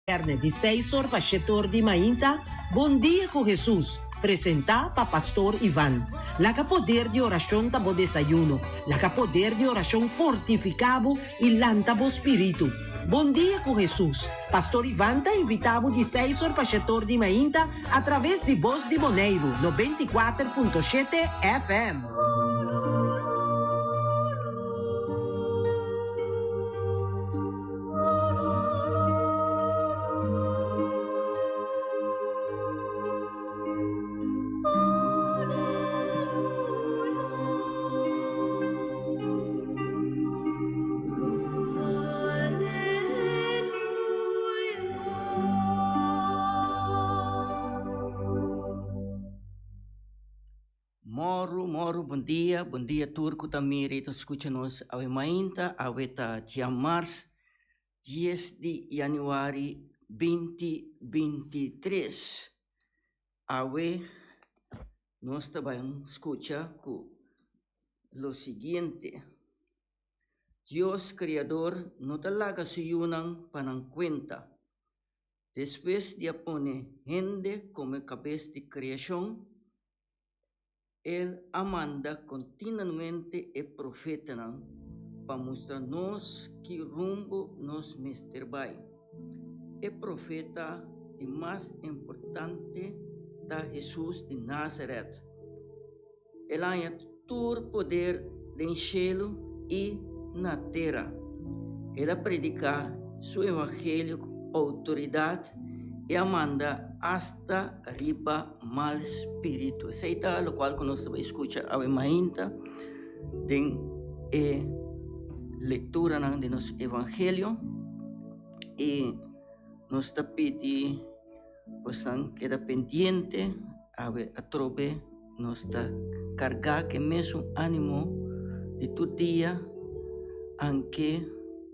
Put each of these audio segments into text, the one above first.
Djabièrnè di seis or pa shete or di mainta, Bon Dia ku Hesus, presentá pa Pastor Ivan. Laga poder di orashon ta bo desayuno, laga poder di orashon fortifiká bo i lanta bo spiritu. Bon Dia ku Hesus, Pastor Ivan ta invitá bo di seis or pa shete or di mainta atraves di Bos di Boneiru 94.7 FM. Mòru, mòru, bon dia, bon dia tur ku ta mira i ta skucha nos awe mainta, awe ta djamars dies di yanüari binti 23. Awe nos ta bai skucha ku lo siguiente, Dios Kriador no ta laga su yunan pa nan kuenta. Despues di a pone hende komo e kabes di kreashon, El a manda kontinuamente e profetanan pa mustra nos ki rumbo nos mester bai. E profeta di mas importante ta Hesus di Nazaret. El a haña tur poder den shelu i na tera. El a prediká su evangelio ku outoridat i a manda asta riba mal spiritu. Esei ta lokual ku nos ta bai skucha awe mainta den e lekturanan di nos evangelio i nos ta pidi bosan keda pendiente awe atrobe nos ta kargá ku e mesun ánimo di tur dia anke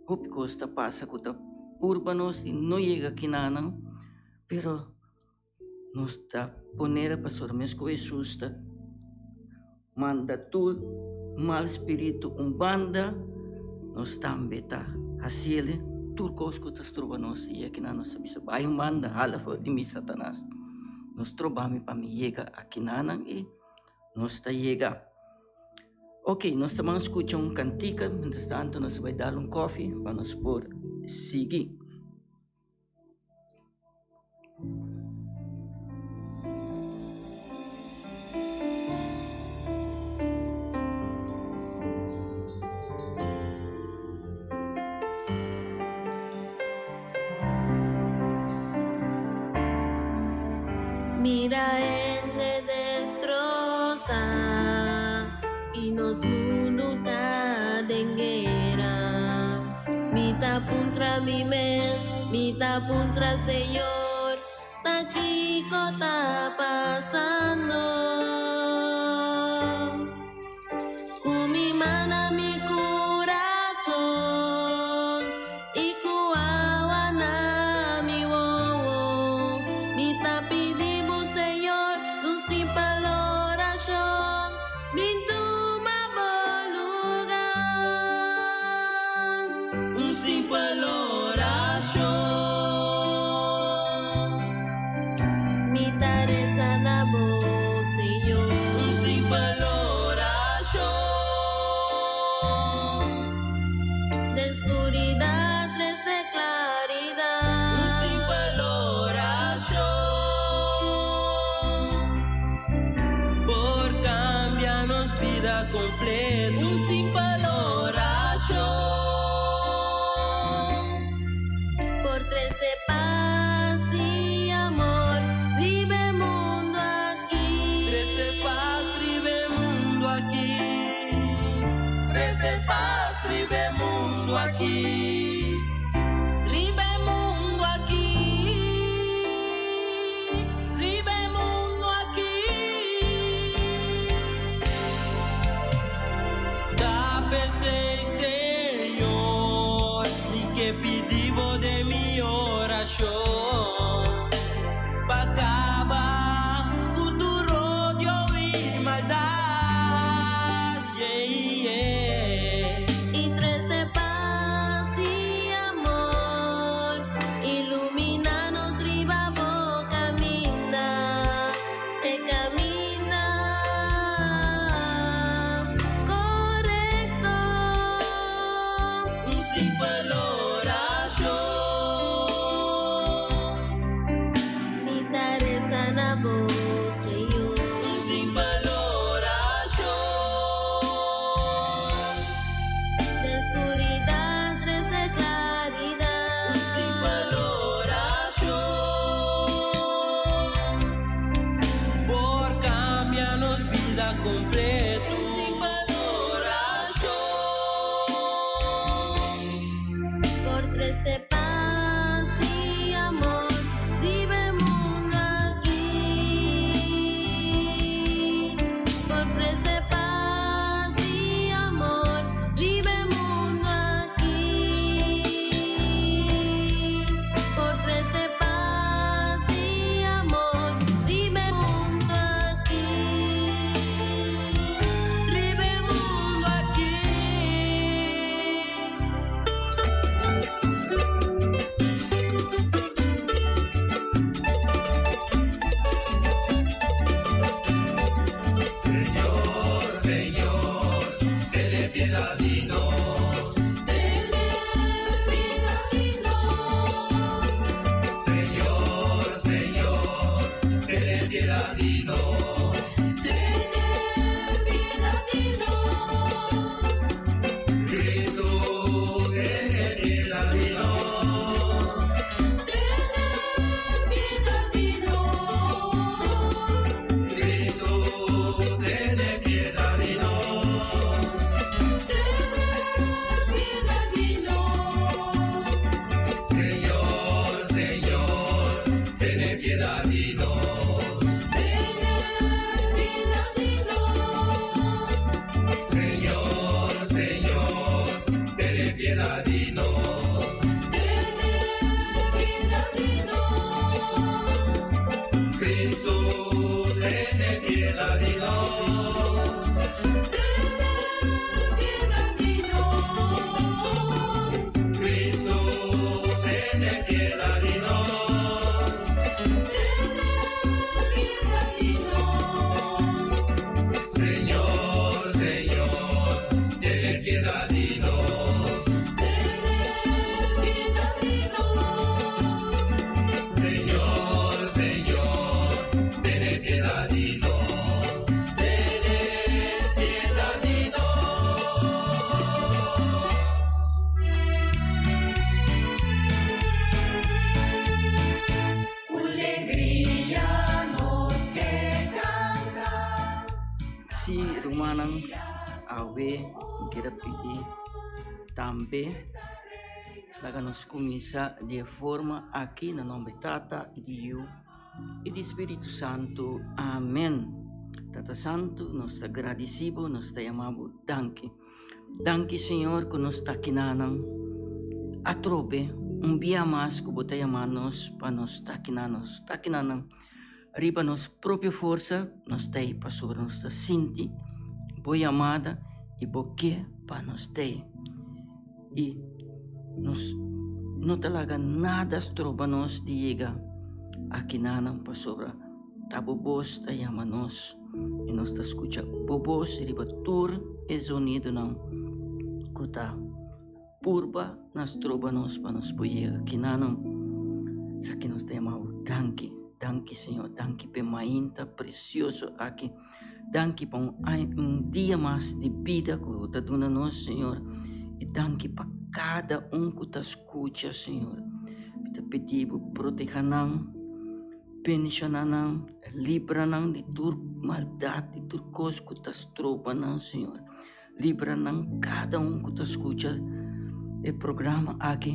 hopi kos ta pasa ku ta purba nos di no yega kinanan pero nos ta ponera pasobra mes ku Hesus ta manda tur mal spiritu un banda, nos tambe ta hasiel tur kos ku ta stroba nos i akinan nos ta bisa bai un banda hala for di mi Satanas no stroba mi pa mi yega akinanan i nos ta yega. Ok, nos ta ban skucha un kantika, mientras tanto nos ta bai dal un kofi pa nos por sigui. Mira hende destrosa y nos mundo ta den guera. Mi ta puntra mi mes, mi ta puntra Señor, ta kiko ta pasando? Ku mi man na mi kurason i ku awa na mi wowo, mi ta pidi bo Señor un simpel orashon, bin tuma bo lugá. Un simpel orashon. Mi ta resa na bo, Señor. Un simpel orashon. Den skuridat trese klaridat. Un simpel orashon. Por kambia nos bida kompleto. Un simpel orashon. Por trese pas i amor riba e mundu aki. Trese pas riba e mundu aki. Trese pas riba e mundu aki. Riba e mundu aki. Riba e mundu aki. Ta p'esei, Señor, mi ke pidi bo den mi orashon, pa kaba ku tur odio i maldat, yeah, yeah. I trese pas i amor, iluminá. Rumannan, awe mi kier a pidi tambe laga nos kuminsá di e forma aki na nomber di Tata i di Yu i di Spiritu Santu. Amen. Tata Santu, nos ta gradisí bo, nos ta yama bo danki. Danki Señor ku nos ta kinanan atrobe un bia mas ku bo ta yama nos pa nos ta kinan, nos ta kinanan. Riba nos propio forsa nos ta ei pasobra nos ta sinti bo yamada i bo ke pa nos ta ei. I nos no ta laga nada stroba nos di yega akinanan pasobra ta bo bos ta yama nos i nos ta skucha bo bos riba tur e zonidonan ku ta Purba na stroba nos pa nos por yega kinanan. Esaki nos ta yama bo danki. Danki Señor, danki p'e mainta precioso aki. Danki pa un un dia mas di bida ku bo ta duna nos Señor. I danki pa kada un ku ta skucha Señor. Mi ta pidi bo proteha nan, bendiciona nan, libra nan di tur maldat, di tur kos ku ta stroba nan Señor. Libra nan kada un ku ta skucha e programa aki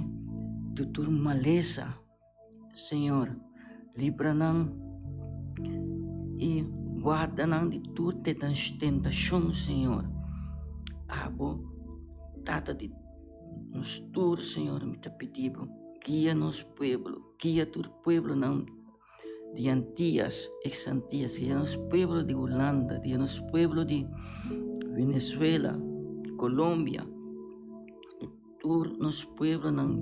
di tur malesa. Señor, libra nan i warda nan di tur tentashon, Señor. Abo, Tata di nos tur, Señor, mi ta pidi bo, guia nos pueblo, guia tur pueblonan. Di Antillas, ex Antillas, di nos pueblo di Hulanda, di nos pueblo di Venezuela, Colombia, y tur nos pueblonan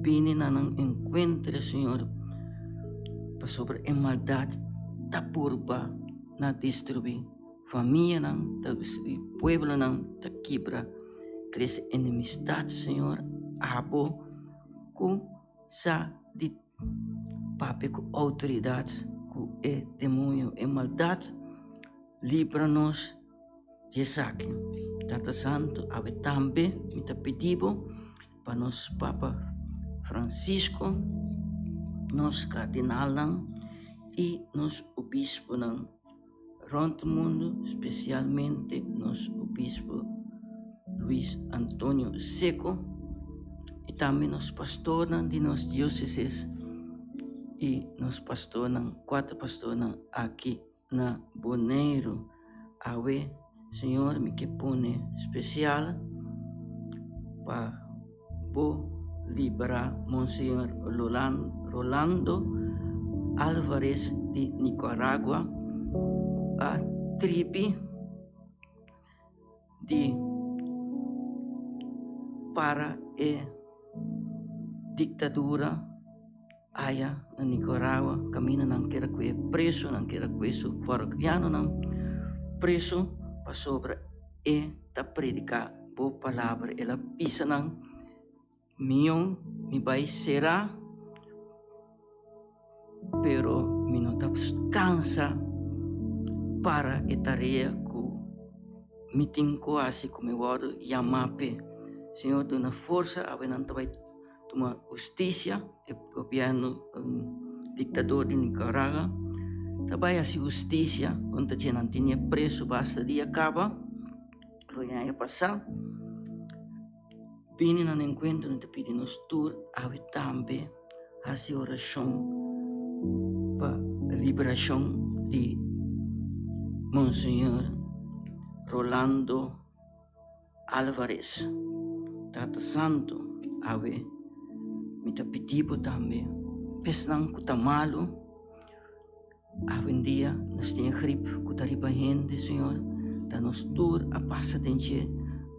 bini na nan encuentro, Señor, pasobra e maldad ta purba na destrui famianan, ta destrui pueblonan, ta kibra, trece enemistad, Señor, abo cu sa di papia ku outoridat ku e demoño, e maldat, libra nos di esaki. Tata Santu, awe tambe mi ta pidi bo pa nos Papa Francisco, nos kardinalnan i nos obisponan. Rònt mundu, spesialmente nos obispo Luis Antonio Secco i tambe nos pastornan di nos diósesis i nos pastornan, kuater pastornan aki na Boneiru. Awe, Señor, mi ke pone spesial pa bo libra Monseñor Rolando Alvarez di Nicaragua ku a tribi di para e diktadura aya na Nicaragua kaminda nan keda ku e preso, nan keda ku e su parokianonan preso pasobra e ta prediká bo palabra. El a bisa nan, Mion mi bai será, pero mi no ta kansa para e tarea ku mi tin ku hasi, ku mi wòrdu yamá p'e. Señor duna forsa, awe nan ta bai tuma hustisia, e gobièrnu diktador di Nicaragua ta bai hasi hustisia kontra dje nan tene preso basta dia kaba. Lo aña pasá, bini nan enkuentro mi ta pidi nos tur awe tambe hasi orashon pa liberashon di Monseñor Rolando Alvarez. Tata Santu, awe mi ta pidi bo tambe pa esnan ku ta malu. Awendia nos tin e grip ku ta riba hende, Señor, ta nos tur a pasa den dje,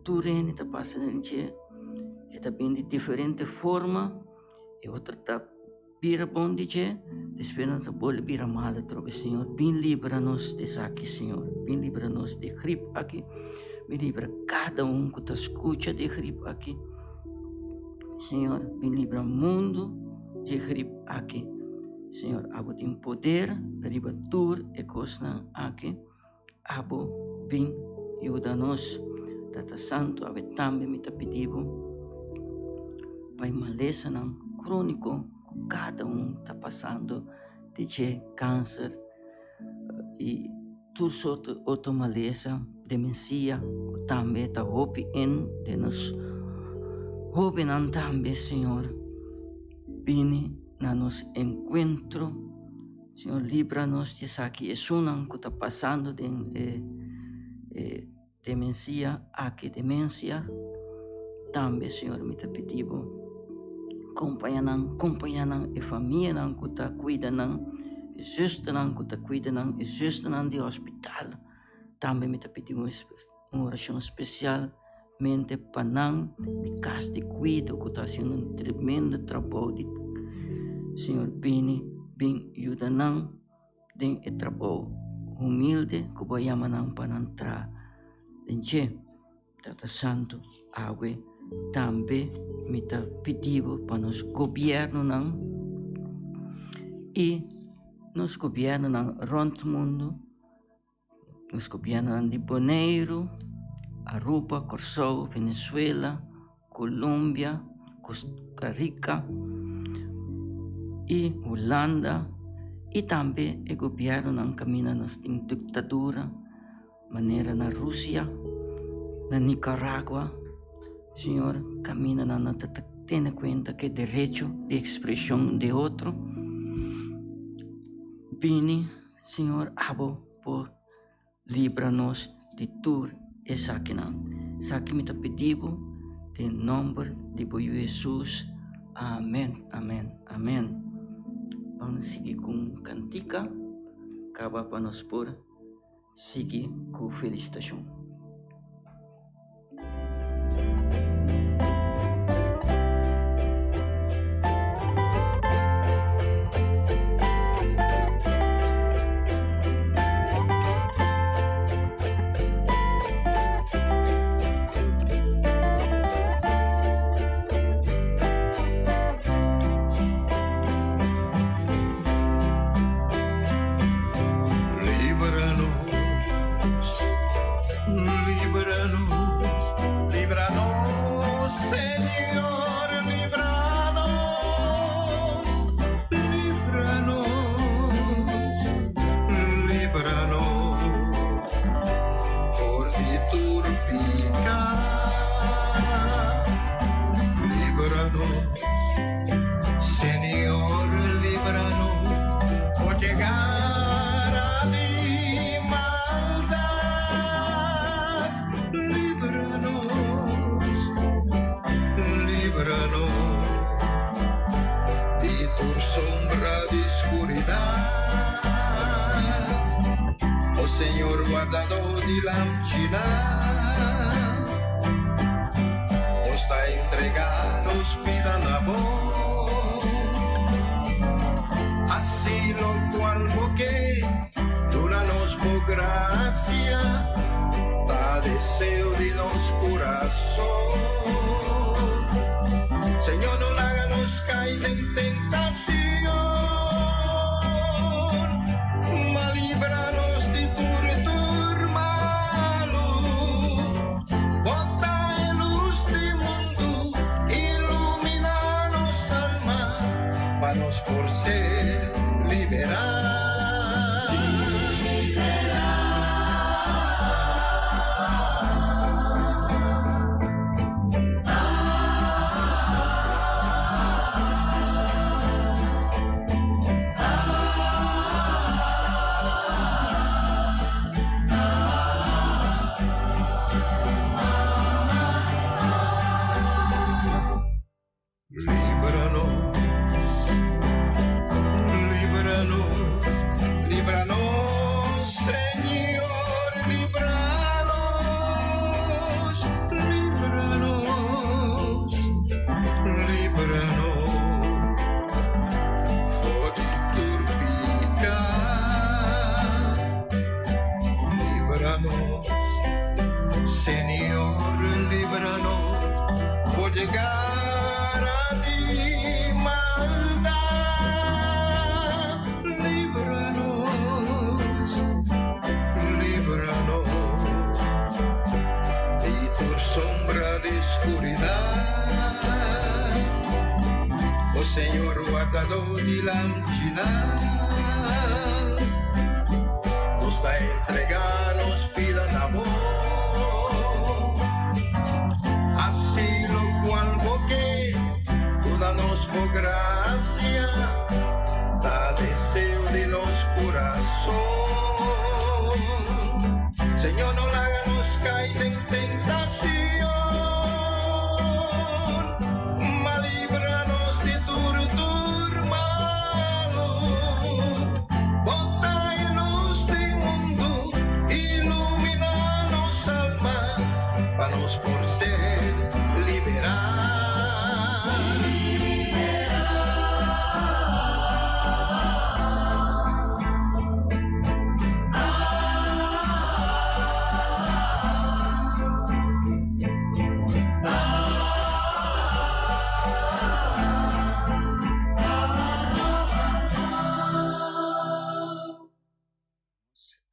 tur hende ta pasa den dje, e ta bin di diferente forma, e otro ta bira bon di dje, despues nan ta bolbe bira mal atrobe, Señor, bin libra nos di esaki, Señor, bin libra nos di e grip aki, bin libra kada un ku ta skucha di e grip aki, Señor, bin libra mundu di e grip aki. Señor, abo tin poder riba tur e kosnan aki. Abo bin yuda nos. Tata Santu, awe tambe mi ta pidi bo pa e malesanan króniko ku kada un ta pasando di dje, kanser i. tur sorto otro malesa, demensia ku tambe ta hopi en den nos hóbennan tambe, Señor. Bini na nos enkuentro, Señor, libra nos di esaki, esunnan ku ta pasando den e e demensia aki, demensia, tambe, Señor, mi ta pidi bo, kompaña nan, kompaña nan e famianan ku ta kuida nan, e zusternan ku ta kuida nan, e zusternan di hospital, tambe mi ta pidi bo un orashon spesial. Mente pa nan di kas di kuido ku ta hasiendo un tremendo trabou di Señor bini bin yuda nan den e trabou humilde ku bo a yama nan pa nan traha den dje. Tata Santu, awe tambe mi ta pidi bo pa nos gobièrnunan i nos gobièrnunan rònt mundu. Nos gobièrnunan di Boneiru, Aruba, Kòrsou, Venezuela, Colombia, Costa Rica i Hulanda i tambe e gobièrnunan kaminda nos tin diktadura manera na Rusia, na Nicaragua, Señor kaminda nan no ta tene kuenta ku e derecho di ekspreshon di otro bini. Señor abo por libra nos di tur esakinan. Esaki mi ta pidi bo den nomber di bo Yu Hesus. Amen, amen, amen. Ban sigui ku un kantika kaba pa nos por sigui ku felisitashon.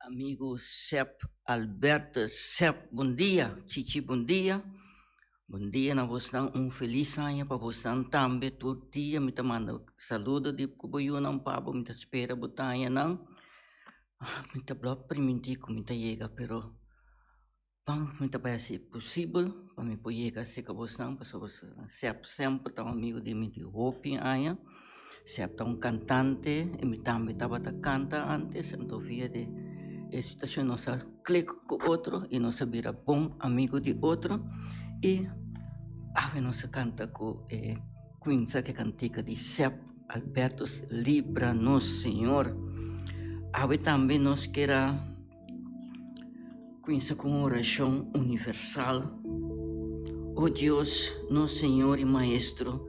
Amigo Sep Albertus. Sep, bon dia. Chichi, bon dia. Bon dia na bosnan. Un felis aña pa bosnan tambe. Tur dia mi ta manda saludo di ku bo yunan pa bo. Mi ta spera bo ta haña nan. Mi ta blòk primintí ku mi ta yega, pero Pan mi ta bai hasi posibel pa mi por yega serka bosnan pasobra Sep semper ta un amigo di mi di hopi aña. Sep ta un kantante i mi tambe tabata kanta antes anto via di e situashon nos a klik ku otro i nos a bira bon amigo di otro i awe nos a kanta ku e kuinsa ku e kantika di Sep Albertus Libra nos Señor. Awe tambe nos kier a. Kuminsa ku un orashon universal, O Dios, nos Señor i Maestro,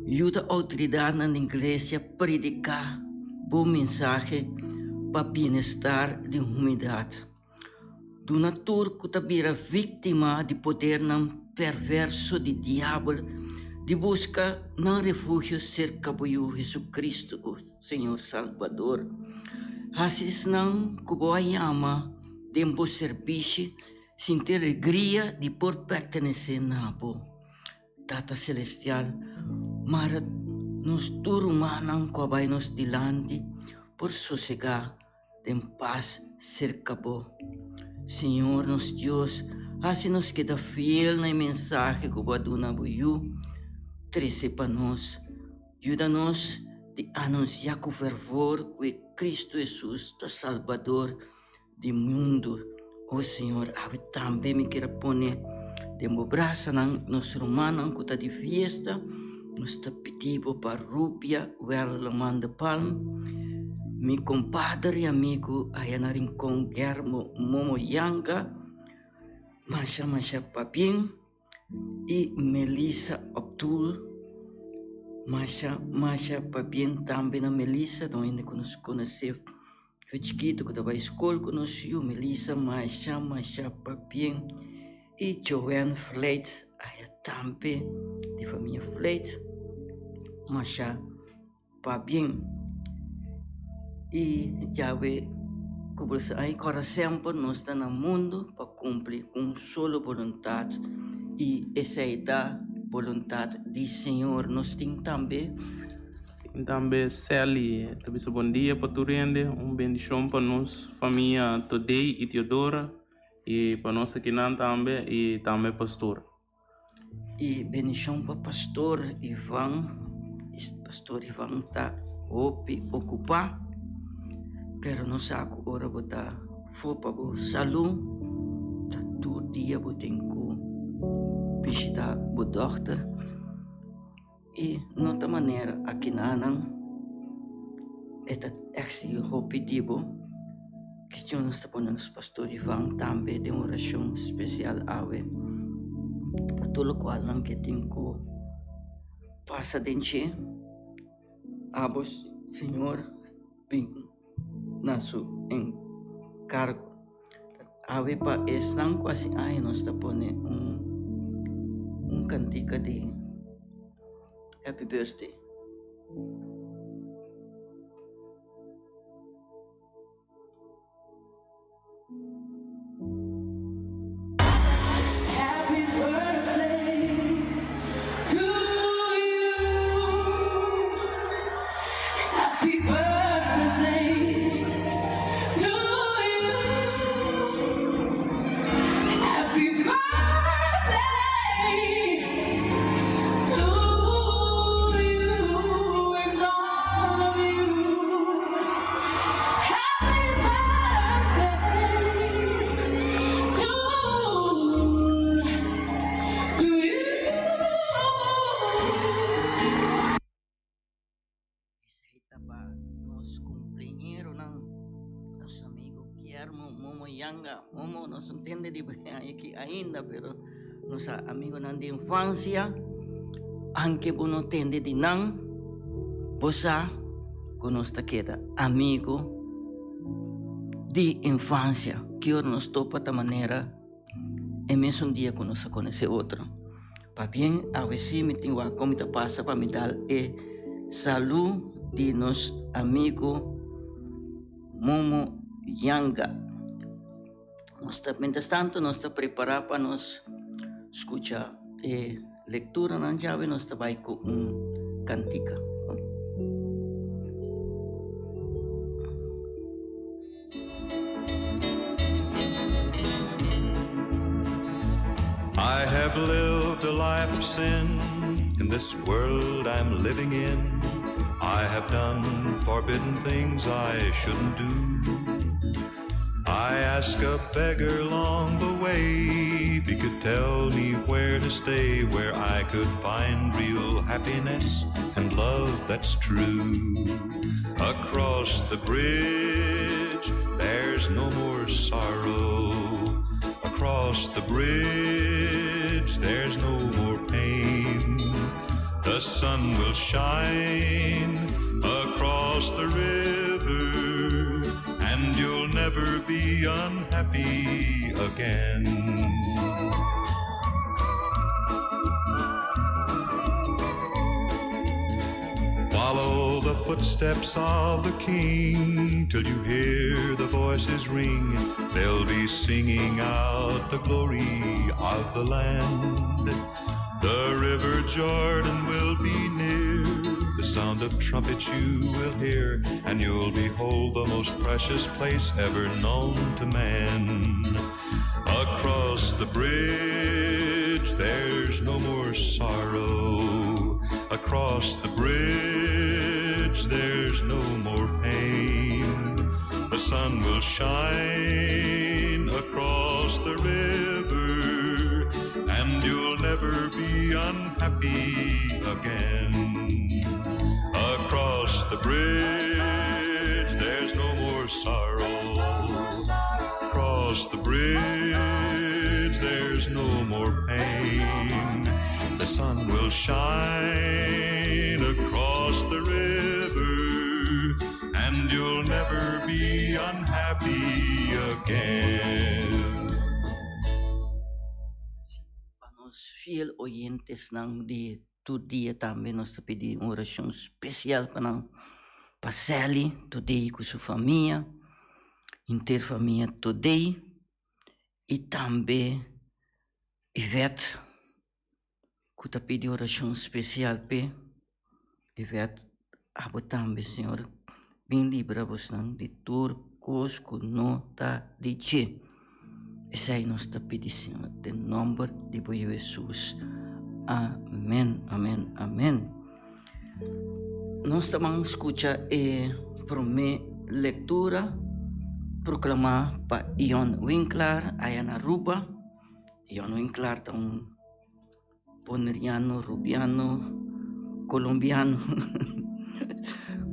yuda outoridatnan di iglesia prediká Bo mensahe pa bienestar di humanidad. Duna tur ku ta bira víktima di podernan perverso di diabel di buska nan refugio serka Bo Yu Jesucristo, o Señor Salbador, hasi esnan ku bo a yama den bo serbishi sinti alegria di por pertenesé na bo. Tata Selestial, mara nos tur rumannan ku a bai nos dilanti por sosegá den pas serka bo. Señor nos Dios, hasi nos keda fiel na e mensahe ku bo a duna bo Yu trese pa nos. Yuda nos di anunsiá ku fervor ku e Kristu Hesus ta Salbador di mundu. O Señor, awe tambe mi kier a pone den bo brasanan nos rumannan ku ta di fiesta. Nos ta pidi bo pa Rubia Werleman de Palm, mi kompadre i amigu aya na Rincon Guermo Momo Yanga, masha masha pabien. I Melissa Abdul, masha masha pabien tambe na Melissa, ta un hende ku nos konosé fu chikitu ku ta bai skol ku nos yu. Melissa masha masha pabien. I Joanne Vlijt aya tambe di famia Vlijt, masha pabien. I djawe ku bo sa ai kòrda semper nos ta na mundu pa kumpli ku un solo boluntat i esei ta boluntat di Señor. Nos tin tambe. Tin tambe Sally ta bisa bon dia pa tur hende, un bendishon pa nos famia Todey i Teodora i pa nos akinan tambe i tambe pastor. I bendishon pa pastor Ivan, pastor Ivan ta hopi okupá, pero nos sa ku ora bo ta for pa bo salú ta tur dia bo tin ku bishitá bo dòkter. I no ta manera akinanan e ta eksigi hopi di bo. Kistion nos ta pone nos pastor Ivan tambe den orashon spesial awe pa tur lokualnan ke tin ku pasa den dje. Abo Señor bin na su enkargo. Awe pa esnan ku hasi aña nos ta pone un un kantika di happy birthday. Esei ta pa nos cumpleañeronan, nos amigo Guillermo Momo Yanga. Momo, nos no tende di aki ainda, pero nos amigonan di infancia, anke bo no tende di nan, bo sa cu nos ta keda amigo di infancia. Ki ora nos topa ta manera e mesun dia cu nos a conoce otro. Pabien awe si mi tin wak kon mi ta pasa pa mi dal e salu di nos amigo Momo. Yanga. Nos ta, mientras tanto, nos ta prepará pa nos skucha e lekturanan djawe, nos ta bai ku un kantika. I have lived a life of sin in this world I'm living in. I have done forbidden things I shouldn't do. I asked a beggar along the way if he could tell me where to stay, where I could find real happiness and love that's true. Across the bridge, there's no more sorrow. Across the bridge, there's no more pain. The sun will shine across the river, and you'll never be unhappy again. Follow the footsteps of the King till you hear the voices ring. They'll be singing out the glory of the land. The river Jordan will be near. The sound of trumpets you will hear, and you'll behold the most precious place ever known to man. Across the bridge, there's no more sorrow. Across the bridge, there's no more pain. The sun will shine across the river, and you'll never be unhappy again. Across the bridge, there's no more sorrow. Across the bridge, there's no more pain. The sun will shine across the river, and you'll never be unhappy again. Pa nos fiel oyentesnan di tur dia tambe nos ta pidi un orashon spesial pa nan, pa Sally Today ku su famia, henter famia Today i tambe Yvette ku ta pidi orashon spesial p'e. Yvette, abo tambe Señor bin libra bosnan di tur kos ku no ta di dje. Esei nos ta pidi Señor den nomber di bo Yu Hesus. Amen, amen, amen. Nos ta ban skucha e promé lektura proklamá pa Ion Winklaar aya na Aruba. Ion Winklaar ta un Boneriano, Rubiano, Colombiano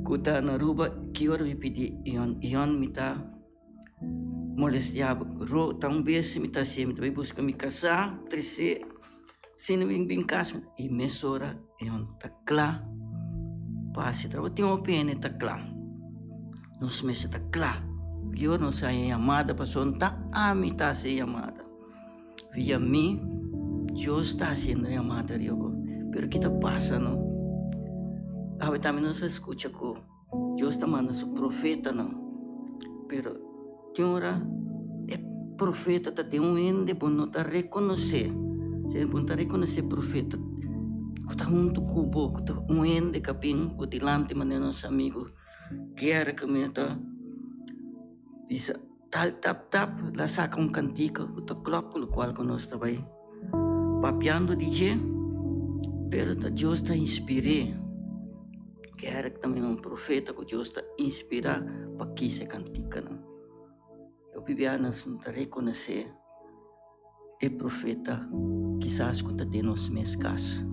ku ta na Aruba ki ora mi pidi Ion, Ion mi ta molestia bo ro ta un bes mi ta hasi mi ta bai buska mi kasá tresé asina mi bin kas i mesora Ion ta kla pa hasi trabou tin hopi hende ta kla nos mester ta kla ki ora nos haña yamada pasobra no ta ami ta hasi e yamada. Via mi, Dios ta haciendo llamada riba bo. Pero ki ta pasa no? Awe tambe nos a scucha cu Dios ta manda su profetanan. Pero tin ora e profeta ta den un hende bo no ta reconoce. Si bo no ta reconoce profeta cu ta hunto cu bo, cu ta un hende cu a bin bo dilanti manera nos amigo Guerra cu mi ta bisa. Tal tap tap la saca un cantica cu ta klop cu locual cu nos ta bay papiando di dje, pero ta Dios ta inspir'é. Gerrit ta mira un profeta cu Dios ta inspira pa kisa e canticanan. Hopi bia nos no ta reconoce e profeta kisas cu ta den nos mes cas.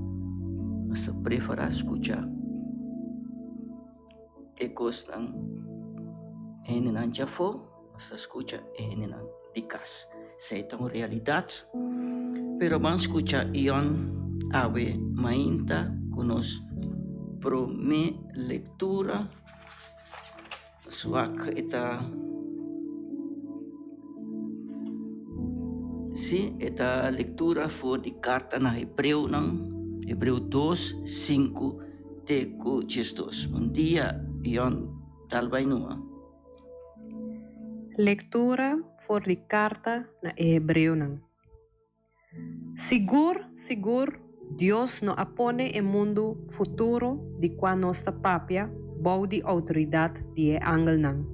Nos ta prefera scucha e kosnan e hendenan djafó, nos ta skucha e hendenan di kas. Esei ta un realidat. Pero ban skucha Ion awe mainta ku nos promé lektura. Nos wak e ta Sí, e ta lektura for di karta na Hebreonan, Hebreo 2, 5 te ku 12. Un dia Ion tal bai nua. Lektura for di Karta na e Hebreonan. Sigur, sigur, Dios no a pone e mundu futuro di kua nos ta papia bou di outoridat di e angelnan.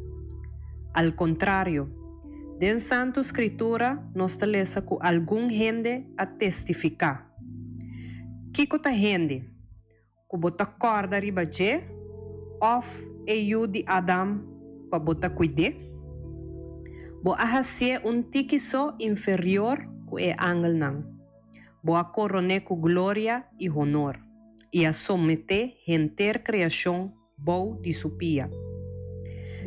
Al kontrario, den Santu Skritura nos ta lesa ku algun hende a testifiká. Kiko ta hende? Ku bo ta kòrda riba dje òf e yu di Adam pa bo ta kuid'é? Bo a hasié un tiki so inferior ku e angelnan. Bo a koron'é ku gloria i honor, i a someté henter kreashon bou di su pia.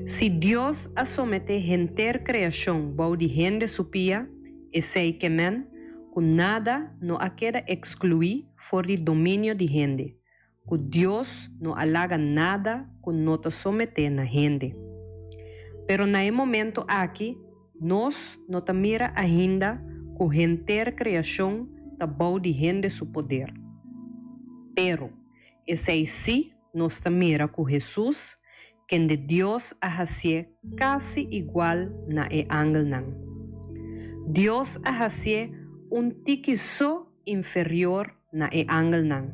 Si Dios a someté henter kreashon bou di hende su pia, esei ke men ku nada no a keda ekskluí for di dominio di hende, ku Dios no a laga nada ku no ta someté na hende. Pero na e momento aki nos no ta mira ainda ku henter kreashon ta bou di hende su poder. Pero, esei sí nos ta mira ku Hesus, kende Dios a hasié kasi igual na e angelnan. Dios a hasié un tiki so inferior na e angelnan,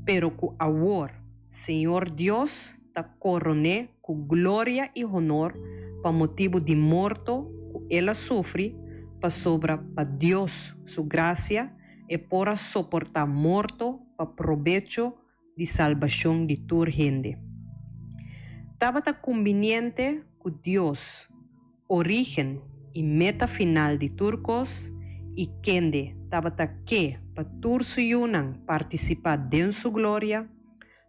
pero ku awor Señor Dios ta koron'é ku gloria i honor pa motibu di morto ku el a sufri, pasobra pa Dios su grasia e por a soportá morto pa probecho di salbashon di tur hende. Tabata kumbiniente ku Dios, orígen i meta final di tur kos, i kende tabata ke pa tur su yunan partisipá den su gloria,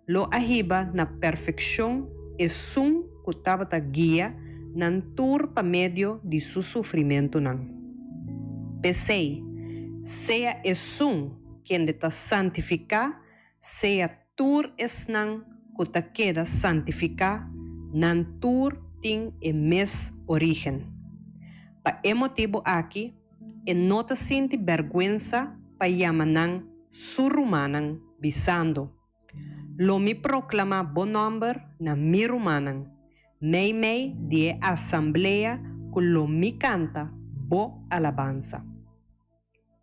lo a hiba na perfekshon esun ku tabata guia nan tur pa medio di su sufrimentunan. P'esei, sea esun kende ta santifiká Sea tur esnan ku ta keda santifiká, nan tur tin e mes orígen. Pa e motibu aki, e no ta sinti bèrgwensa pa yama nan su rumannan, bisando, Lo mi proklamá bo nòmber na mi rumannan, meimei di e asamblea ku lo mi kanta bo alabansa.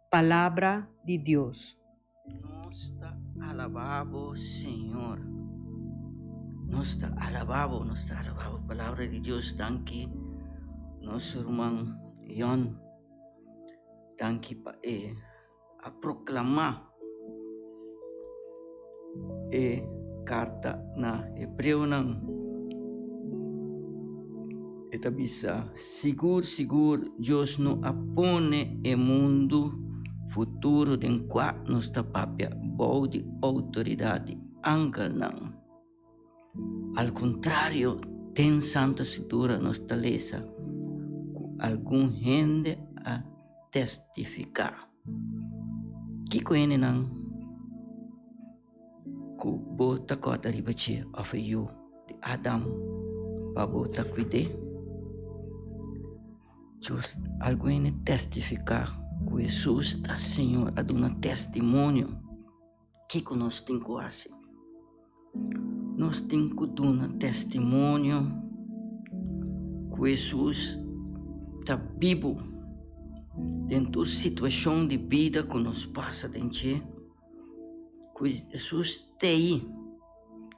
Palabra di Dios. Nos ta alabá bo, Señor. Nos ta alabá bo, nos ta alabá bo. Palabra di Dios, danki nos ruman Yon. Danki pa e a proklamá e karta na Hebreonan. E ta bisa, Sigur, sigur, Dios no a pone e mundu futuro den kua nos ta papia bou di outoridat di angelnan. Al kontrario, den Santa Skritura nos ta lesa ku algun hende a testifiká. Kiko hendenan ku bo ta kòrda riba dje òf e yu di Adam pa bo ta kuid'é? Dios algun hende testifiká ku Hesus ta Señor, a duna testimonio. Kiko nos tin ku hasi? Nos tin ku duna testimonio ku Hesus ta bibu den tur situashon di bida ku nos pasa den dje, ku Hesus t'ei.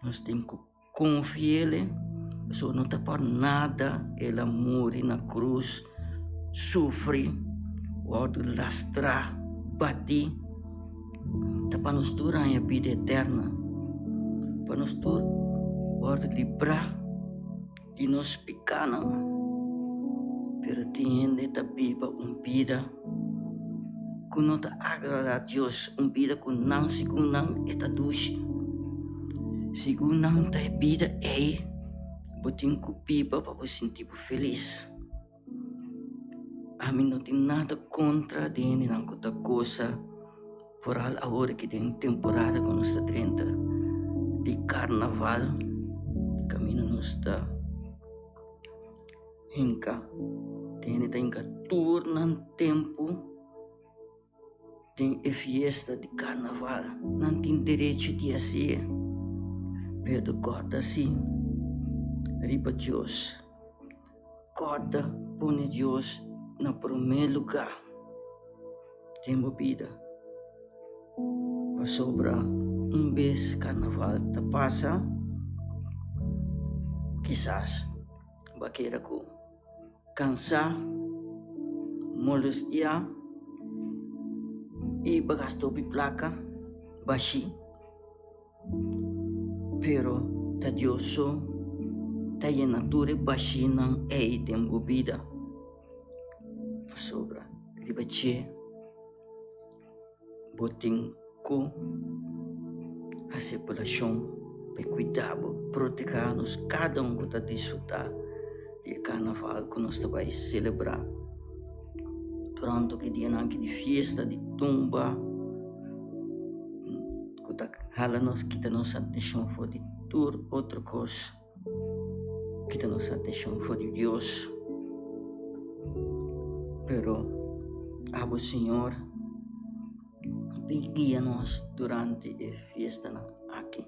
Nos tin ku konfi'el, pasobra no ta por nada el a muri na krus, sufri, wòrdu lastrá, batí, ta pa nos tur haña bida eterna, pa nos tur wòrdu librá di nos pikánan. Pero tin hende ta biba un bida ku no ta agradá Dios, un bida ku nan segun nan e ta dushi. Segun nan ta e bida ei bo tin ku biba pa bo sinti bo felis. Ami no tin nada kontra di hendenan ku ta gosa, foral awor ki den temporada ku nos ta drenta di karnaval, kaminda nos ta hinka, tin hende ta hinka tur nan tempu den e fiesta di karnaval, nan tin derecho di hasié, pero kòrda si riba Dios. Kòrda pone Dios na promé lugá den bo bida, pasobra un bes karnaval ta pasa, kisas bo a keda ku kansá, molestiá i bo a gasta hopi plaka bashí. Pero ta Dios so ta yena tur e bashinan ei den bo bida, pasobra riba dje bo tin ku hasi apelashon pa e kuida bo, proteha nos kada un ku ta disfruta di e karnaval ku nos ta bai selebrá pronto ki dianan aki di fiesta di tumba. Ku ta hala nos kita nos atenshon for di tur otro kos, kita nos atenshon for di Dios. Pero abo Señor bin guia nos durante e fiestanan aki.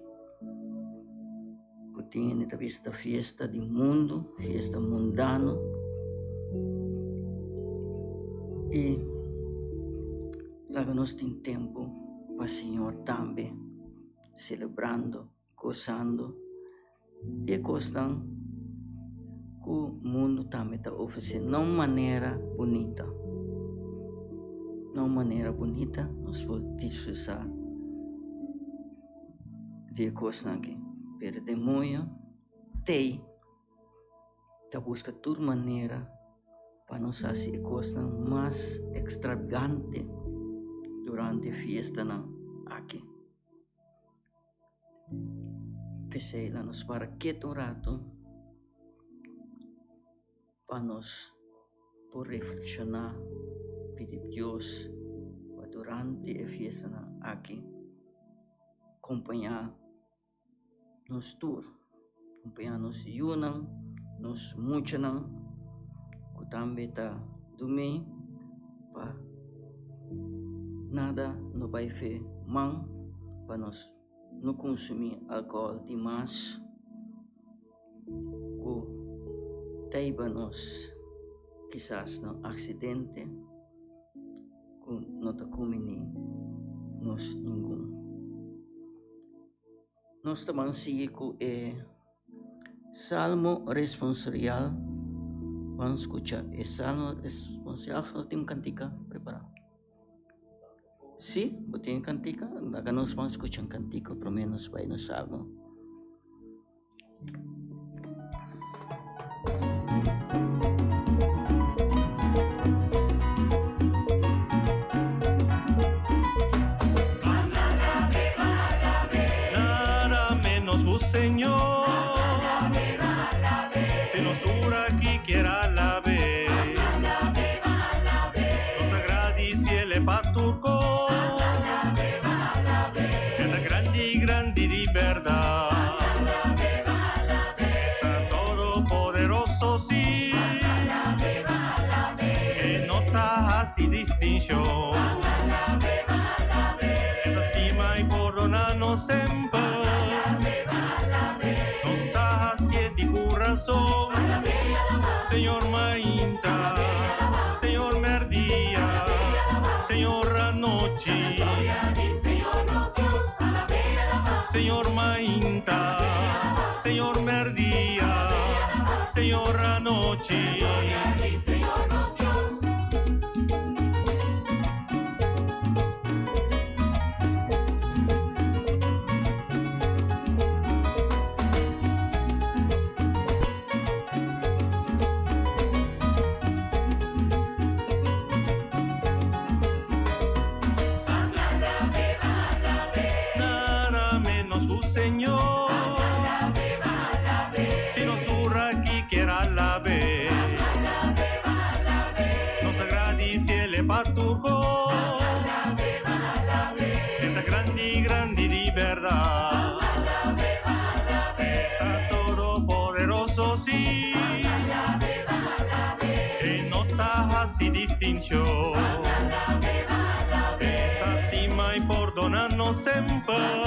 Ku tin hende ta bisa ta fiesta di mundu, fiesta mundano. I laga nos tin tempu pa Señor tambe, selebrando, gosando di e kosnan ku mundu tambe ta ofresé na un manera bunita. Na un manera bunita nos por disfrutá. Di e kosnan aki. Pero demoño t'ei ta buska tur manera pa nos hasi e kosnan mas ekstragante durante e fiestanan aki. P'esei la nos para ketu un ratu pa nos por reflekshoná, pidi Dios pa durante e fiestanan aki kompañá nos tur, kompañá nos yunan, nos muchanan ku tambe ta dumí pa nada no bai fe man pa nos no konsumí alkohòl di mas. Ku ta hiba nos kisas na un aksidente ku no ta kumini nos ningun. Nos ta ban sigui ku e Salmo responsorial. Ban skucha e Salmo responsorial. Of no tin un kantika prepará? Sí, bo tin e kantika? Laga nos ban skucha un kantika promé nos bai na Salmo. Nada menos ku Señor. Si nos tur aki kier alab'é. Nos ta gradisiel pa tur kos. E ta grandi, grandi di bèrdat. E ta todopoderoso, sí. E no ta hasi distinshon. E ta stima i pordoná nos semper. Nos ta hasié di kurason. Señor mainta, Señor mèrdia, Señor anochi. Señor mainta, Señor mèrdia, Señor anochi. Nada menos ku Señor. Si nos tur aki kier alab'é. Nos a gradisiel pa tur kos. E ta grandi, grandi di bèrdat. E ta todopoderoso, sí. E no ta hasi distinshon. E ta stima i pordona nos semper.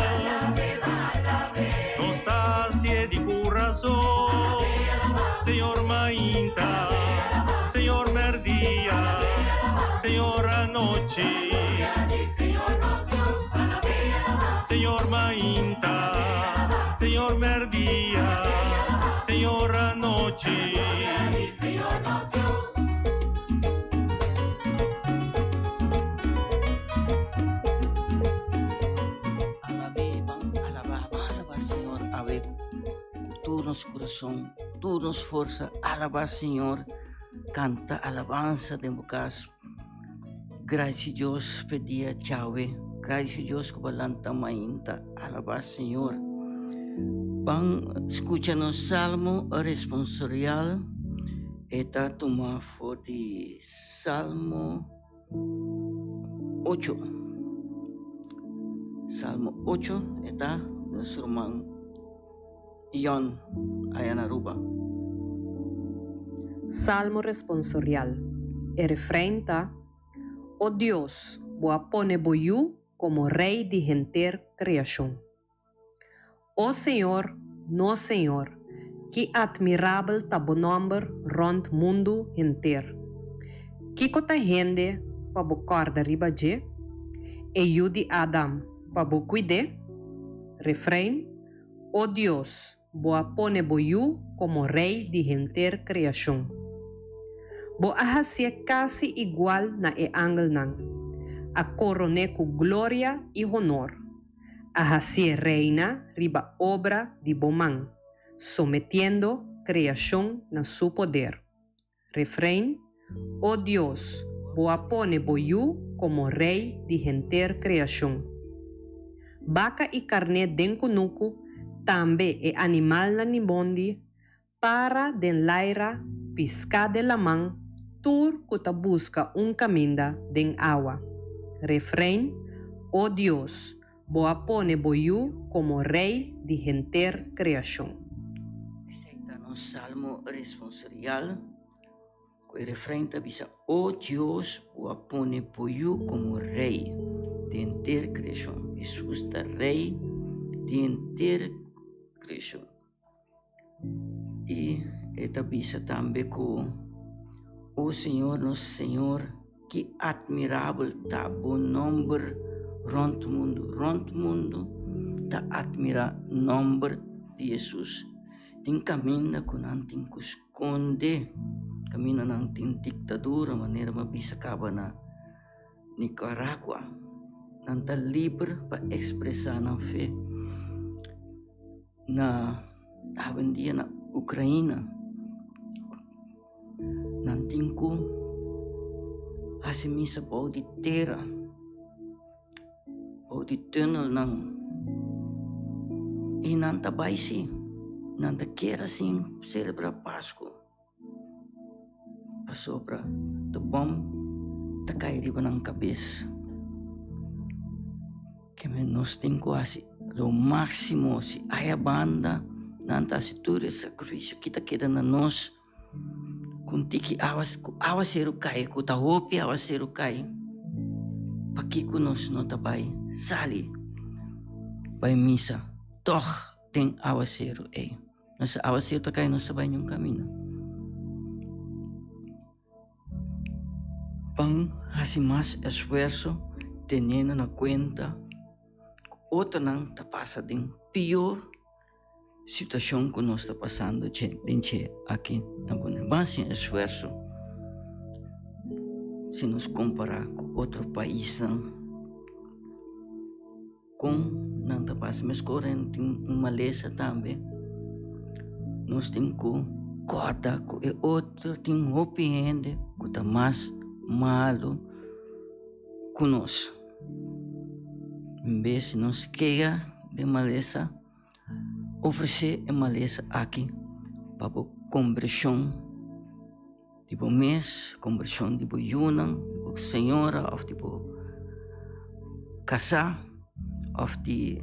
Nos ta hasié di kurason. Señor mainta. anochi. Señor mainta, Señor merdia, Señor anochi. Alab'é, ban alabá, ban alabá Señor awe ku tur nos kurason, tur nos forsa, alabá Señor, kanta alabansa den bo kas, gradisi Dios p'e dia djawe, gradisi Dios ku bo a lanta mainta, alabá Señor. Ban skucha nos salmo responsorial, e ta tuma for di Salmo. Ocho. Salmo ocho e ta nos ruman Ion aya na Aruba. Salmo responsorial. E refrein ta, O Dios, bo a pone bo Yu komo Rei di henter kreashon. O Señor, nos Señor, ki atmirabel ta bo nòmber rònt mundu henter! Kiko ta hende pa bo kòrda riba dje? E yu di Adam, pa bo kuid'é? Refrein, O Dios, bo a pone bo yu komo Rei di henter kreashon. Bo a hasié kasi igual na e angelnan, a koron'é ku gloria i honor. A hasié reina riba obra di bo man, sometiendo kreashon na su poder. Refrein, O Dios, bo a pone bo Yu komo Rei di henter kreashon. Baka i karné den kunuku, tambe e animalnan di mondi, para den laira, piská den laman, tur ku ta buska un kaminda den awa. Refrein, O Dios, bo a pone bo Yu komo Rei di henter kreashon. Esei ta nos salmo responsorial ku e refrein ta bisa, O Dios, bo a pone bo Yu komo Rei di henter kreashon. Hesus ta Rei di henter kreashon. I e ta bisa tambe ku, O Señor, nos Señor, ki atmirabel ta bo nòmber rònt mundu! Rònt mundu ta atmirá nòmber di Hesus. Tin kaminda ku nan tin ku skonde, kaminda nan tin diktadura, manera mi a bisa kaba na Nicaragua. Nan ta liber pa ekspresá nan fe. Na awendia na Ukraina nan tin ku hasi misa bou di tera, bou di tùnelnan i nan ta bai si, nan ta kier asin selebrá Pasku pasobra ta bòm ta kai riba nan kabes. Keme nos tin ku hasi lo máksimo si aya banda nan ta hasi tur e sakrifisio ki ta keda na nos ku un tiki awa ku awaseru kai ku ta hopi awaseru kai pakiko nos no ta bai sali bai misa tòg den awaseru ei nos awaseru ta kai nos ta bai niun kaminda. Ban hasi mas esfuerso teniendo na kuenta ku otronan ta pasa den pior situashon ku nos ta pasando den dje aki na Bonaire. Ban hasi esfuerso si nos kompará ku otro paisnan kon nan ta pasa. Meskos ora tin un malesa tambe nos tin ku kòrda ku e otro tin hopi hende ku ta mas malu ku nos. En bes nos kega den malesa, ofresé e malesa aki pa bo kombershon di bo mes, kombershon di bo yunan, di bo señora òf di bo kasá òf di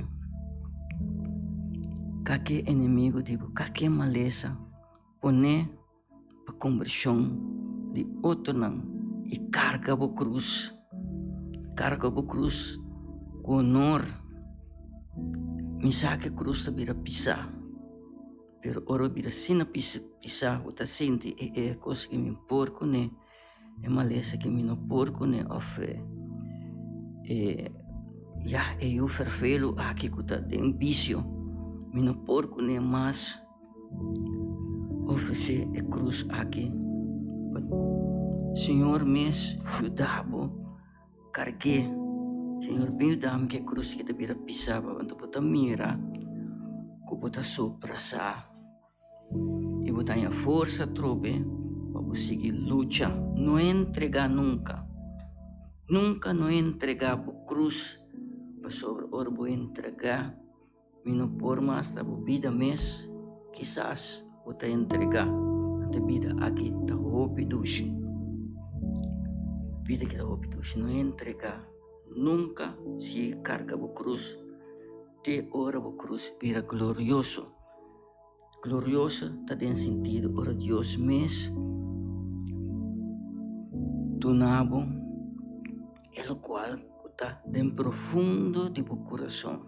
kake enemigo di bo, kake malesa pone pa kombershon di otronan i karga bo krus, karga bo krus ku honor. Mi sa ku e krus ta bira pisá. Pero ora bo bira asina pisá, bo ta sinti e e kos ku mi por kuné, e malesa ku mi no por kuné òf e. E ya e yu ferfelu aki ku ta den bisio, mi no por kuné mas ofresé e krus aki pa Señor mes yuda bo karg'é. Señor bin yuda mi ku e krus aki ta bira pisá, pasobra bo ta mira ku bo ta sobrasá. I bo ta haña forsa atrobe pa bo sigui lucha. No entregá nunka. Nunka no entregá bo krus, pasobra ora bo entregá, mi no por mas ta bo bida mes, kisas bo ta entregá. Anto e bida aki ta hopi dushi. Bida aki ta hopi dushi. No entregá nunka, sigui karga bo krus te ora bo krus bira glorioso. Glorioso ta den sentido ora Dios mes duna bo e lokual ku ta den profundo di bo kurason.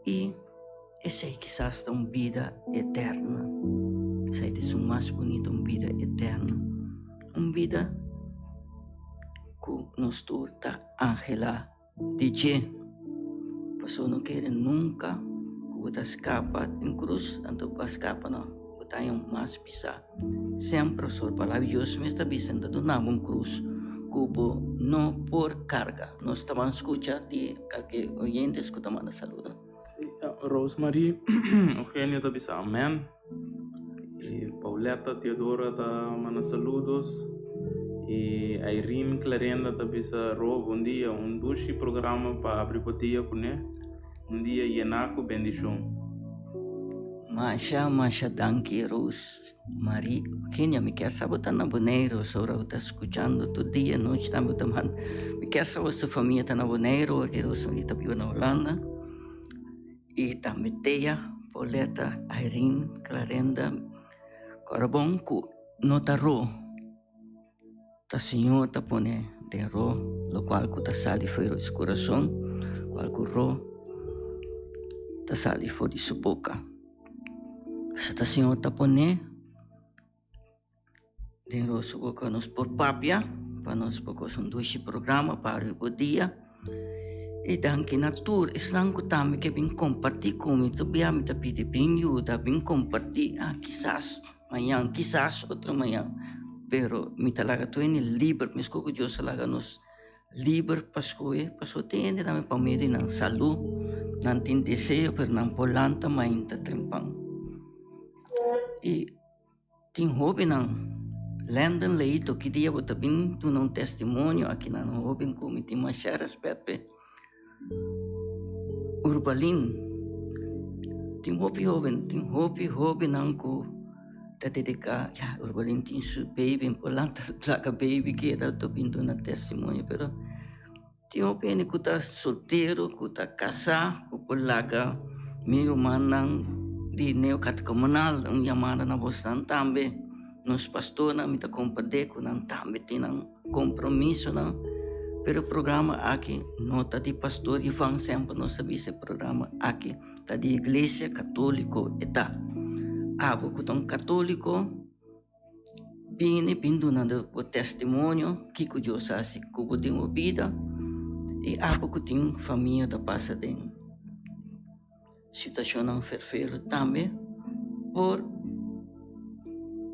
I esei kisas ta un bida eterna. Esei ta esun mas bunito, un bida eterno. Un bida ku nos tur ta anhelá. Di dje, pasobra no kere nunka ku bo ta skapa den krus, anto bo a skapa no, bo ta haña un mas pisá. Semper pasobra palabra di Dios mes ta bisa, N ta duna bo un krus ku bo no por karga. Nos ta ban skucha di kalke oyentes ku ta manda saludo. Sí, Rosemarie Eugenio ta bisa amen. Y Pauletta Teodora ta manda saludos. Y Irene Clarenda ta bisa Ro, bon dia. Un dushi programa pa abri bo dia kuné. Un dia yená ku bendishon. Masha masha danki Rose Marie Eugenia mi kier sa bo ta na Boneiru sobra bo ta skuchando tur dia nochi tambe bo ta manda mi kier sa bo su famia ta na Boneiru porque Rose Marie ta biba na Holanda. I tambe Tea, Pauletta, Irene, Clarenda, Kòrda bon ku no ta ro, ta Señor ta pone den ro lokual ku ta sali for di su kurason, kual ku ro ta sali for di su boka. Esa ta Señor ta pone. Den nos boca nos por papia, pa nos por gosa un dushi programa pa riba dia. I danki na tur esnan ku tambe ke bin kompartí ku mi. Tur bia mi ta pidi bin yuda, bin kompartí. Ah, kisas mañan, kisas otro mañan. Pero mi ta laga tur hende liber, meskos ku Dios a laga nos liber pa skohe. Pasobra tin hende tambe pa medio di nan salú, nan tin deseo pero nan por lanta mainta trempan. I. Tin hóbennan, Landon Leito, ki dia bo ta bin duna un testimonio aki nan? Un hóben ku mi tin masha rèspèt p'e. Urbalin, tin hopi hóben, tin hopi hóbennan ku ta dediká, ya, Urbalin tin su baby, por lanta laga baby keda ta bin duna testimonio, pero tin hopi hende ku ta soltero, ku ta kasá, ku por laga mi rumannan di Neocatecumenal un yamada na bosnan tambe. Nos pastornan mi ta komprendé ku nan tambe tin nan kompromisonan, pero e programa aki no ta di pastor Ivan, semper nos ta bisa e programa aki ta di Iglesia Katoliko e ta. Abo ku ta un katoliko. Bini bin duna bo testimonio kiko Dios a hasi ku bo den bo bida i abo ku tin famia ta pasa den situashonnan ferfelu tambe por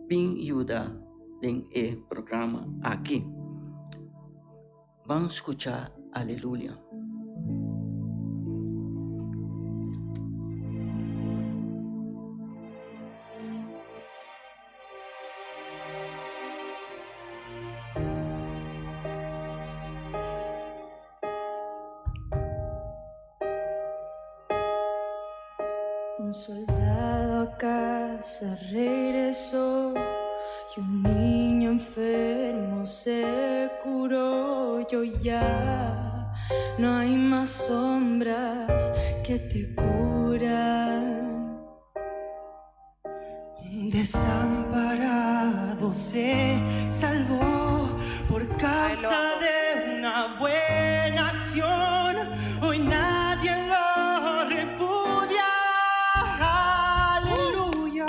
bin yuda den e programa aki. Ban skucha Aleluya. Un soldado a casa regresó y un niño enfermo se curó. Yo ya no hay más sombras que te curan. Un desamparado se salvó por causa de una buena acción. Hoy nadie lo repudia. Aleluya.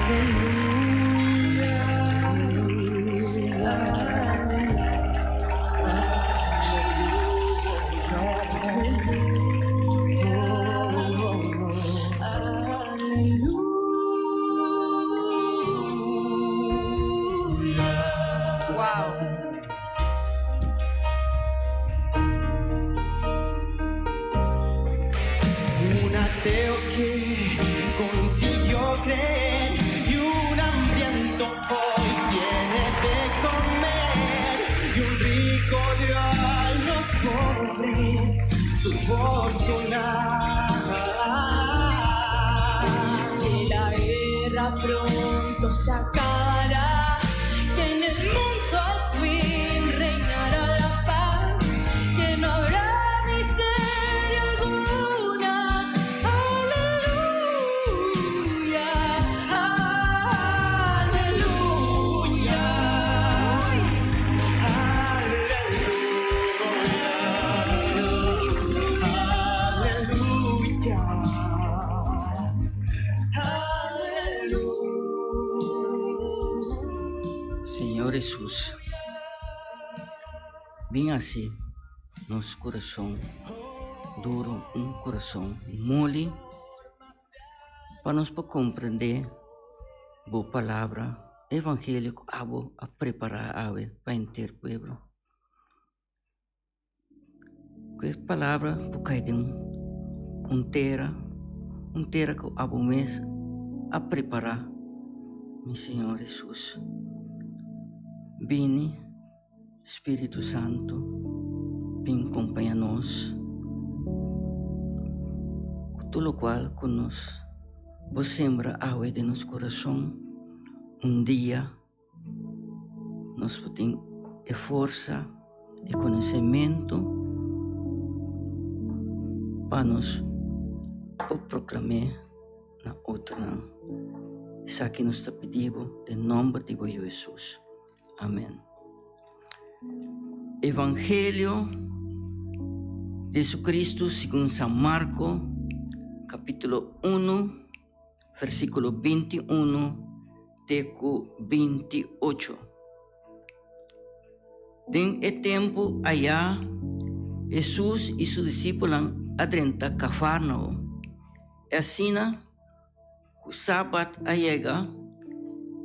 Aleluya. Aleluya. Su fortuna. Que la guerra pronto se acabará, que en el mundo al fin reinará la paz, que no habrá miseria alguna. Aleluya, aleluya, aleluya, aleluya. Señor Hesus, bin haci nos curason duro, un curason moli, pa nos por comprende Bo Palabra, Evangelio cu abo a prepara awe pa henter pueblo. Ku e palabra por kai den un tera, un tera ku abo mes a prepará, mi Señor Hesus. Bini, Spiritu Santu, bin kompañá nos ku tur lokual ku nos bo sembra awe den nos kurason un dia. Nos por tin e forsa, e konosementu pa nos por proklam'é na otronan. Esaki nos ta pidi bo den nòmber di bo Yu Hesus. Amen. Evangelio di Jesucristo segun San Marko, kapítulo uno. versíkulo binti unu te ku binti ocho. Den e tempu ayá, Hesus i su disipelnan a drenta Kafarnao. I asina ku sabat a yega,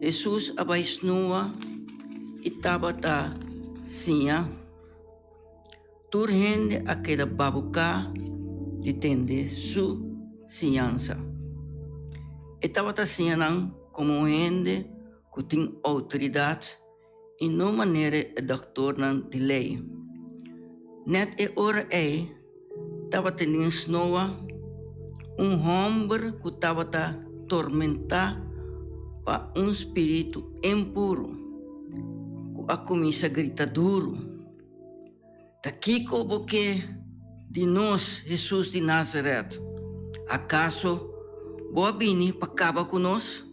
Hesus a bai snua i tabata siña. Tur hende a keda babuká di tende su siñansa. E tabata siña nan komo un hende ku tin outoridat i no manera e dòktornan di lei. Nèt e ora ei tabata den snoa un hòmber ku tabata tormentá pa un spiritu impuru ku a kuminsá grita duru. Ta kiko bo ke di nos, Hesus di Nazaret? Akaso bo a bini pa kaba ku nos?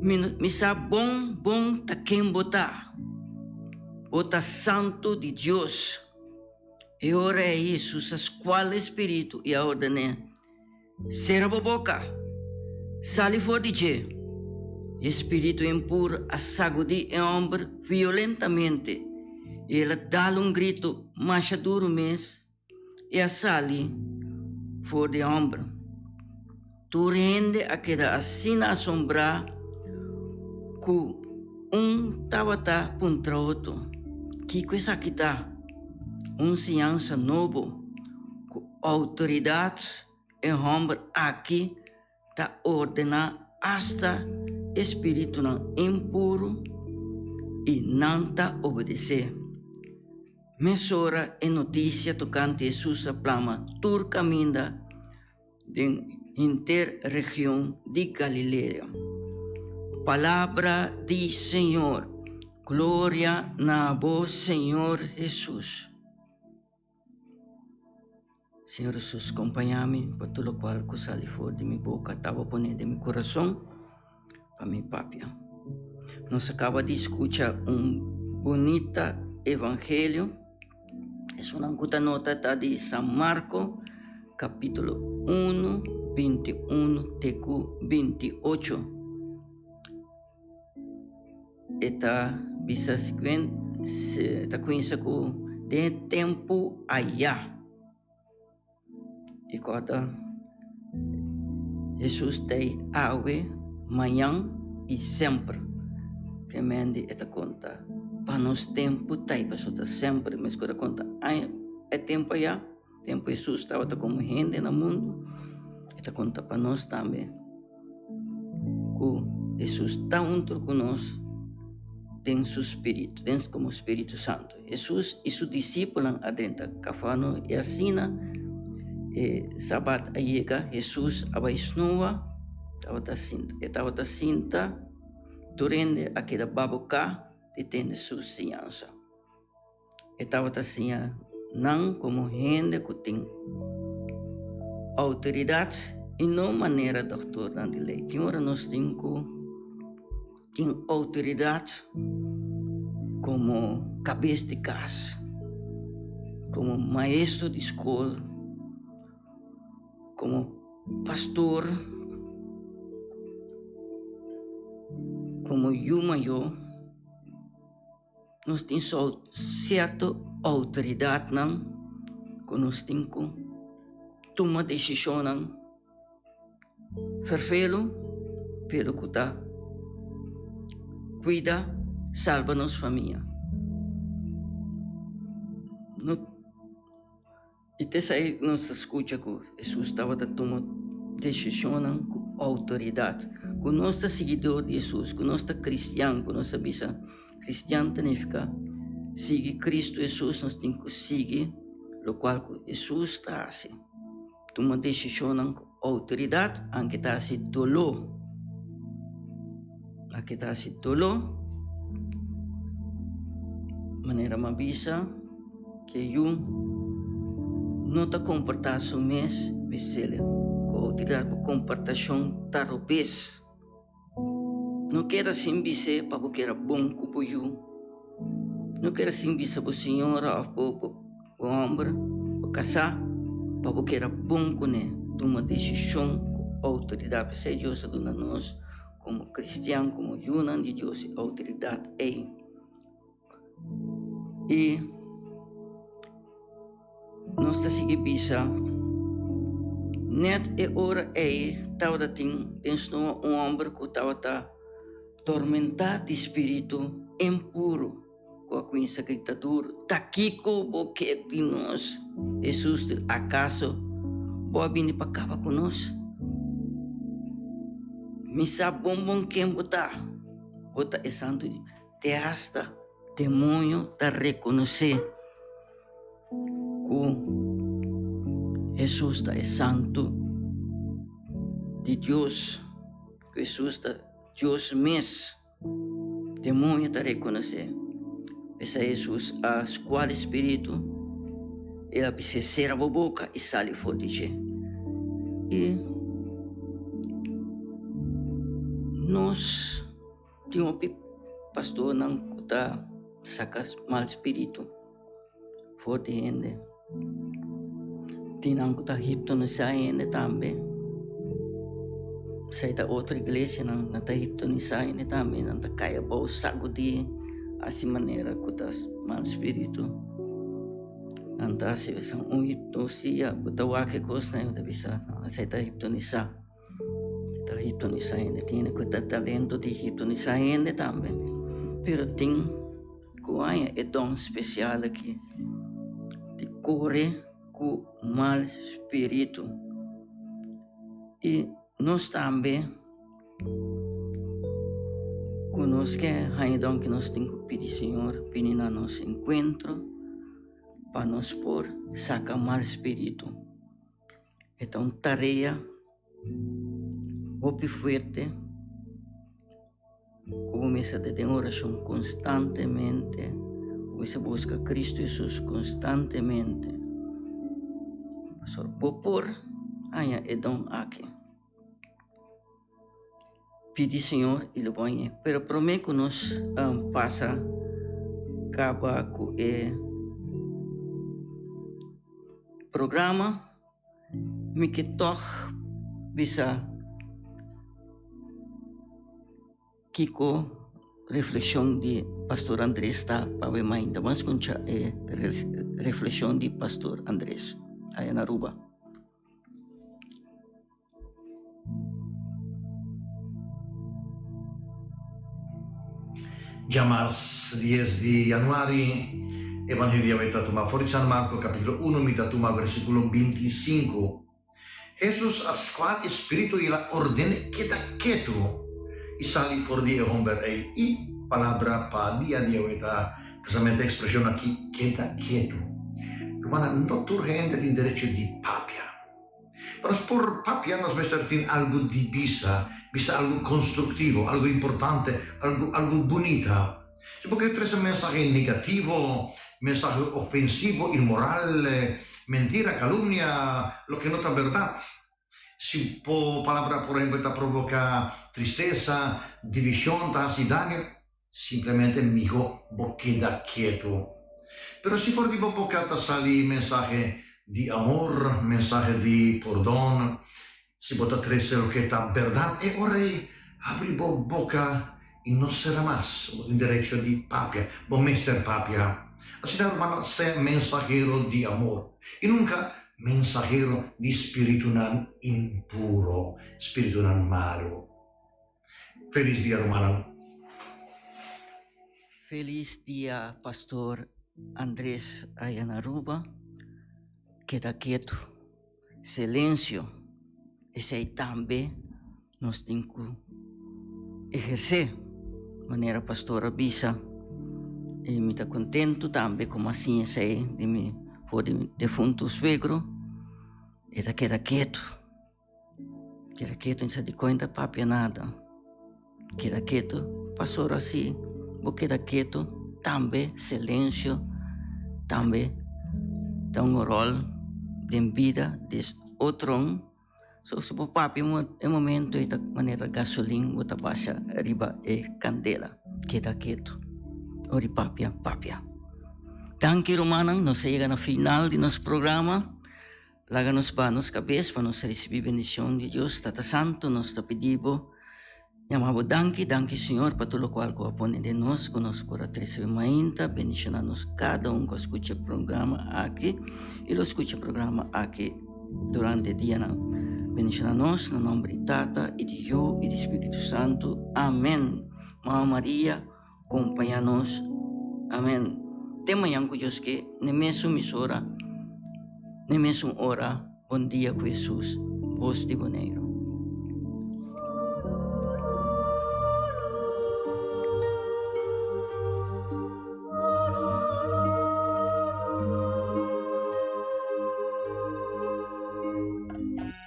Mi, mi sa bon bon ta ken bo ta. Bo ta Santu di Dios. E ora ei Hesus a skual e spiritu i a orden'é, Sera bo boka! Sali for di dje! E spiritu impuru a sagudí e hòmber violentamente i el a dal un gritu masha duru mes i a sali for di e hòmber. Tur hende a keda asina asombrá ku un tabata puntra otro, Kiko esaki ta? Un siñansa nobo ku Outoridat e hòmber aki ta ordená asta e spiritunan impuru i nan ta obedesé. Mesora e notisia tokante Hesus a plama tur kaminda den henter region di Galilea. Palabra di Señor. Gloria na bo, Señor Hesus. Señor Hesus, kompañá mi pa tur lokual ku sali for di mi boka ta bo pone den mi kurason pa mi papia. Nos a kaba di skucha un bunita evangelio. Esunnan ku ta nota ta di San Marko kapítulo uno, 21 te ku 28. E ta bisa ta kuinsa ku den e tempu ayá. I kòrda Hesus ta ei awe, mañan i semper. Ke mende e ta konta pa nos tempu ta ei, pasobra ta semper meskos ta konta e tempu ayá. Tempu Hesus tabata komo hende na mundu, e ta konta pa nos tambe ku Hesus ta huntu ku nos. den su spiritu, den komo Spiritu Santu. Hesus i su disipelnan a drenta Kafarnaum i asina e sabat a yega, Hesus a bai snoa, tabata sinta, e tabata sinta, tur hende a keda baboká di tende su siñansa. E tabata siña nan komo hende ku tin outoridat i no manera dòktornan di lei. Tin ora nos tin ku tin outoridat komo kabes di kas, komo maestro di skol, komo pastor, komo yu mayó. Nos tin sierto outoridatnan ku nos tin ku tuma desishonnan ferfelu pero ku ta kuida salba nos famia. No. I te esei nos ta skucha ku Hesus tabata tuma desishonnan ku outoridat. Ku nos ta siguidó di Hesus, ku nos ta kristian, ku nos ta bisa kristian ta nifiká sigui Kristu Hesus, nos tin ku sigui lokual ku Hesus ta hasi. Tuma desishonnan ku outoridat, anke ta hasi doló. Anke ta hasi doló, manera mi a bisa. Ke yu no ta komportá su mes bis'el ku outoridat bo komportashon ta robes. No keda sin bis'é pa bo keda bon ku bo yu. No keda sin bisa bo señora òf bo hòmber, bo kasá, pa bo keda bon kuné. Tuma desishon ku outoridat. P'esei Dios a duna nos komo kristian, komo yunan di Dios e outoridat ei. I nos ta sigui bisa, Nèt e ora ei tabata tin den snoa un hòmber ku tabata tormentá di spiritu impuru, ku a kuminsá grita duru, Ta kiko bo ke di nos, Hesus? Akaso bo a bini pa kaba ku nos? Mi sa bon bon ken bo ta, bo ta e Santu di. Te asta demoño ta rekonosé ku Hesus ta e Santu di Dios, ku Hesus ta Dios mes. Demoño ta rekonosé. P'esei Hesus a skual e spiritu, el a bis'é, Sera bo boka i sali for di dje. I nos. Tin hopi pastornan ku ta saka mal spiritu for di hende. Tin nan ku ta hipnotisá hende tambe. Esei ta otro iglesianan, nan ta hipnotisá hende tambe, nan ta kai abou sagudí hasi manera ku ta mal spiritu. Nan ta hasi un hipnosia ku ta wak e kosnan i ta bisa esei ta hipnotisá. Ta hipnotisá hende. Tin hende ku ta talento di hipnotisá hende tambe. Pero tin ku haña e don spesial aki di kore ku mal spiritu. I nos tambe ku nos ke haña e don ki nos tin ku pidi Señor bini na nos enkuentro pa nos por saka mal spiritu. E ta un tarea hopi fuerte ku bo mester ta den orashon konstantemente, bo mester buska Kristu Hesus konstantemente pasobra bo por haña e don aki. Pidi Señor y lo bo hañ'é. Pero promé ku nos pasa kaba ku e programa, mi ke tòg bisa kiko reflekshon di Pastor Andres ta pa awe mainta. Bo a skuncha e reflekshon di Pastor Andres aya na Aruba. Djamars dies di januari, Evangelio awe ta tuma for di San Marko kapitulo uno mi ta tuma versikulo 25. Hesus a skual e spiritu i el a orden'e keda ketu. i sali for di e homber ei. I palabra pa dia di awe ta precisamente e expresion aki, keda ketu. Rumannan, no tur hende tin derecho di papia. Pa nos por papia nos mester tin algu di bisa, bisa algu constructivo, algu importante, algu algu bunita. Si bo ke trese mensahe negativo, mensahe ofensivo, inmoral, mentira, calumnia, loke no ta berdad. Si bo palabra por ehempel ta provoca tristesa, division, ta haci daño, simplemente miho bo keda ketu. Pero si for di bo boca ta sali mensahe di amor, mensahe di pordon, si bo ta trece loke ta berdad, e ora ei habri bo boca i no sera mas. Bo tin derecho di papia, bo mester papia. Asina rumannan, sea mensahero di amor i nunca mensahero di spiritunan impuro, spiritunan malu. Felis dia rumannan. Felis dia Pastor Andres aya na Aruba. Keda ketu. Silencio. Esey tambe nos tin cu eherce manera Pastor a bisa. Y mi ta contento tambe como a siña esey di mi for di mi defunto suegro. E ta keda ketu. Keda ketu, no sa di kon ta papia nada. Keda ketu, pastor asi, bo keda ketu tambe silensio tambe ta un rol den bida di otro. So si bo papia e momento ei ta manera gasolin bo ta basha riba e kandela. Keda ketu, ora di papia, papia. Danki rumannan, nos a yega na final di nos programa. Laga nos baha nos kabes pa nos risibí bendishon di Dios. Tata Santu, nos ta pidi Bo, yama Bo danki, danki Señor pa tur lokual ku a pone den nos, ku nos por a trese Bo mainta, bendishoná nos kada un ku a skucha e programa aki i lo skucha e programa aki durante e dianan. Bendishoná nos na nomber di Tata i di Yu i di Spiritu Santu. Amen. Mama Maria. Kompañá nos. Amen. Te mañan ku Dios ke, n'e mesun misora, n'e mesun ora. Bon dia ku Hesus. Bos di Boneiru.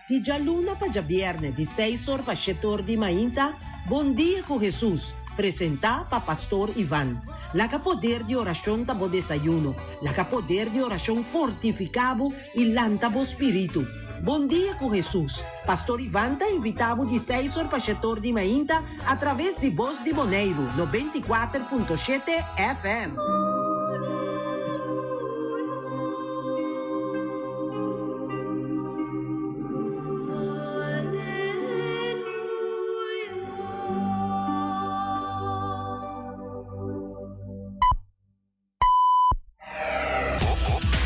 Di djaluna pa djabièrnè di seis or pa shete or di mainta, Bon Dia ku Hesus, presentá pa Pastor Ivan. Laga poder di orashon ta bo desayuno, laga poder di orashon fortifiká bo i lanta bo spiritu. Bon Dia ku Hesus, Pastor Ivan ta invitá bo di seis or pa shete or di mainta atraves di Bos di Boneiru, 94.7 FM.